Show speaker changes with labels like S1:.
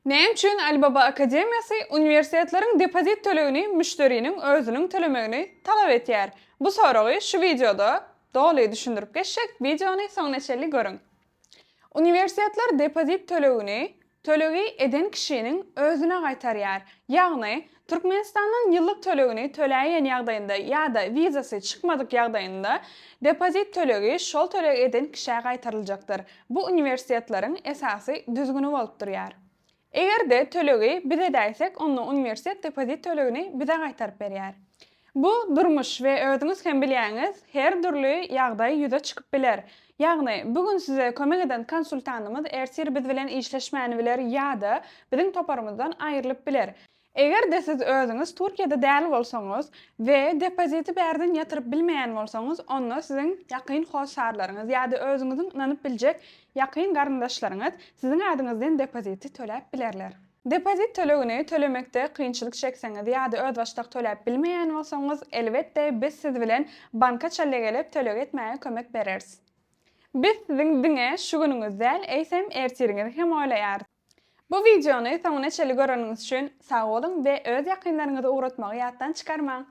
S1: Näme üçin Alibaba Akademiýasy uniwersitetleriň depozit tölegini müşderiniň özüniň tölemegini talap etýär? Bu soragy şu wideoda doly düşündirip geçjek, wideony soňuna çenli görüň. Uniwersitetler depozit tölegini tölegi eden kişiniň özüne gaýtarýar. Ýagny, Türkmenistandan ýyllyk tölegini töläýen ýagdaýynda ýa-da wizasy çykmadyk ýagdaýynda depozit tölegi şol töleg eden kişä gaýtaryljakdyr. Bu uniwersitetleriň esasy düzgüni bolup durýar. Eger-de tölegi biz edäýsek, onda uniwersitet depozit tölegini bize gaýtaryp berýär. Bu durmuş we özüňiz hem bilýäňiz, her dürli ýagdaý ýüze çykyp biler. Ýagny, bu gün size kömek eden konsultantymyz ertir biz bilen işleşmäni biler ýa-da biziň toparymyzdan aýrylyp biler. Eger-de siz özüňiz Türkiýede däl bolsaňyz we depoziti bärden ýatyryp bilmeýän bolsaňyz, onda siziň ýakyn hossarlaryňyz ýa-da özüňiziň ynanyp biljek ýakyn garyndaşlaryňyz siziň adyňyzden depoziti töläp bilerler. Depozit tölegini tölemekde kynçylyk çekseňiz ýa-da özbaşdak töläp bilmeýän bolsaňyz, elbetde biz siz bilen banka çalle gelip töleg etmäge kömek bereris. Biz siziň diňe şu günüňiz däl, eýsem ertiriňizi hem oýlaýarys. Bu wideony soňuna çenli göreniňiz üçin sag boluň we öz ýakynlaryňyzy ugratmagy ýatdan çykarmaň!